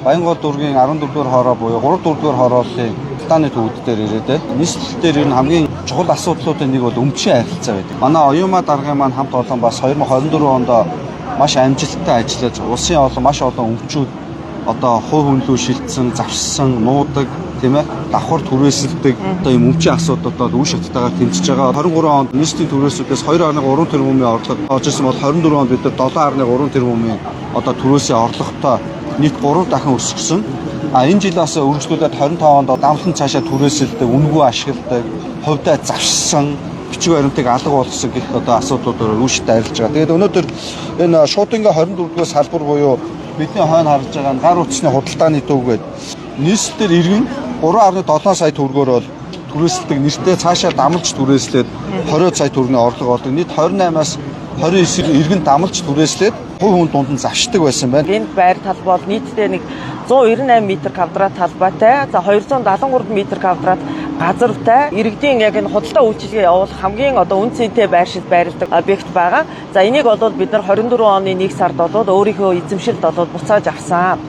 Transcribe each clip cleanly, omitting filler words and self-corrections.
Баянгол дүүргийн 14 дугаар хороо буюу 3 4 дугаар хорооллын худалдааны төвүүд дээр ирээд байна. Нийслэл дээр ер нь хамгийн чухал асуудлуудын нэг бол өмчийн харилцаа байдаг. Манай Оюума даргын маань хамт олон бас 2024 онд маш амжилттай ажиллаж, улсын олон маш олон өмчүүд одоо хувь хүн лүү шилжсэн, завссан, нуудаг, тийм ээ, давхар түрээсэлдэг одоо ийм өмчийн асуудлуудад үе шаттайгаар тэмцэж байгаа. 23 онд нийслэлийн түрээсүүдээс 2.3 тэрбумын орлого олж ирсэн бол 24 онд бид нар 7.3 тэрбумын одоо түрээсийн орлоготой нийт 3 дахин өсгсөн. А энэ жил бас үргэлжлүүлээд 25 онд дамлан цаашаа түрээсэлдэг, үнэгүй ашигладаг, хувьдаа завссан, бичиг баримтыг алга болгосон гэх одоо асуудлуудаар үе шаттай арилж байгаа. Тэгээд өнөөдөр энэ шуудангийн 24 дугаар салбар буюу бидний хойно харж байгаа нь гар утасны худалдааны төв гээд нийслэлээр иргэн 3.7 сая төгрөгөөр бол түрээсэлдэг нэртэй цаашаа дамлж түрээслээд 20 сая төгрөгийн орлого олдог. Нийт 28-аас 29 иргэн дамлж түрээслээд хувь хүн дунд нь завшдаг байсан байна. Энэ байр талбай бол нийтдээ нэг 198 м квадрат талбайтай, за 273 м квадрат газартай, иргэдийн яг энэ худалдаа үйлчилгээ явуулах хамгийн одоо үнэ цэнтэй байршил байрладаг объект байгаа. За, энийг бол бид нар 24 оны 1 сард бол өөрийнхөө эзэмшилд бол буцааж авсан.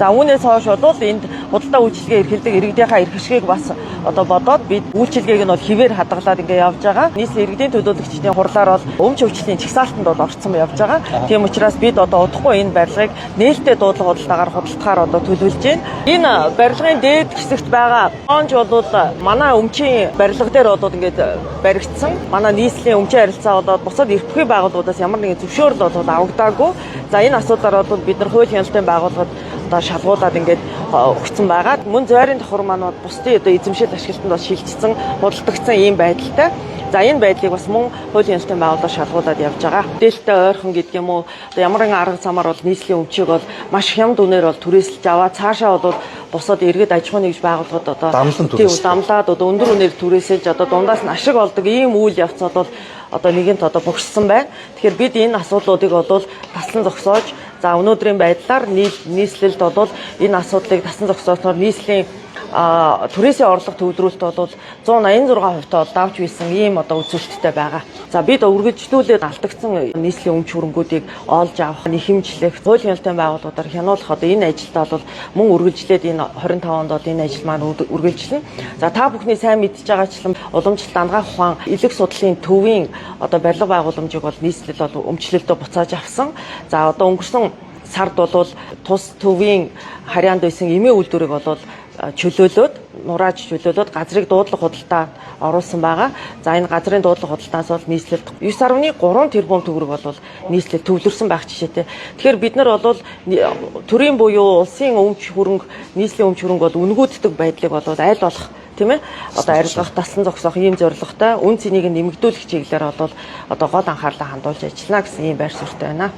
За, үүнээс хойш бол энд худалдаа үйлчилгээ эрхэлдэг иргэдийнхаа эрх ашгийг бас одоо бодоод бид үйлчилгээг нь бол хэвээр хадгалаад ингээ явж байгаа. Нийслэлийн иргэдийн төлөөлөгчдийн хурлаар бол өмч хөгжлийн чагсаалтанд бол орцсон явж байгаа. Тийм учраас бид одоо удахгүй энэ барилгыг нээлттэй дуудлага худалдаагаар худалдахаар одоо төлөвлөж байна. Энэ барилгын дээд хэсэгт байгаа онж бол манай өмчийн барилга дээр бол ингээд баригдсан. Манай нийслэлийн өмчийн харилцаа болоод бусад эрх бүхий байгууллагуудаас ямар нэгэн зөвшөөрөл бол авагдаагүй. За, энэ асуудлаар бол бид нар хууль хяналтын байгууллагад одоо шалгуулад ингээд өгсөн байгаа. Мөн зойрын давхар маань бол бусдын одоо эзэмшил ашиглалтанд бас шилжчихсэн, худалдагдсан ийм байдалтай. За, энэ байдлыг бас мөн хууль хяналтын байгууллага шалгуулад явж байгаа. Дээлтэй ойрхон гэдэг юм уу, одоо ямар нэгэн арга замаар бол нийслэлийн өмчийг бол маш хямд үнээр бол түрээсэлж аваад цаашаа бол бусад иргэд аж ахуйн нэгж байгууллагад одоо Дамлан түрээсэлдэг. Дамлаад одоо өндөр үнээр түрээсэлж одоо дундаас нь ашиг олдог ийм үйл явц бол одоо нэгэнт одоо богссон байна. Тэгэхээр бид энэ асуудлуудыг бол таслан зогсоож, за, өнөөдрийн байдлаар нийслэлд бол энэ асуудлыг тасан зогсоосноор нийслэлийн түрээсийн орлого төвлөрүүлэлт бол 186% та бол давж бисэн ийм одоо үзүүлэлттэй байгаа. За, бид үргэлжлүүлээд алдагдсан нийслэлийн өмч хөрөнгүүдийг олж авах, нэхэмжлэх, хууль хяналтын байгууллагуудаар хянуулах одоо энэ ажилдаа бол мөн үргэлжлээд энэ 25 онд бол энэ ажил маань үргэлжлэнэ. За, та бүхний сайн мэдж байгаачлан уламжлалт анагаах ухаан элэг судлалын төвийн одоо барилга байгууламжийг бол нийслэл бол өмчлөлтөө буцааж авсан. За, одоо өнгөрсөн сард бол тус төвийн харьяанд байсан эмээ үйлдвэрийг бол чөлөөлөөд, нурааж чөлөөлөөд газрыг дуудлага худалдаа оруулсан байгаа. За, энэ газрын дуудлага худалдаанаас бол нийслэлд 9.3 тэрбум төгрөг бол нийслэл төвлөрсөн байх жишээтэй. Тэгэхээр бид нар бол төрийн буюу улсын өмч хөрөнгө, нийслэлийн өмч хөрөнгө бол үнгүүддэг байдлыг бол аль болох, тийм ээ, одоо арилгах, таслан зогсоох ийм зорилготой, үнэ цэнийг нэмэгдүүлэх чиглэлээр бол одоо гол анхаарлаа хандуулж ажиллана гэсэн ийм байр суурьтай байна.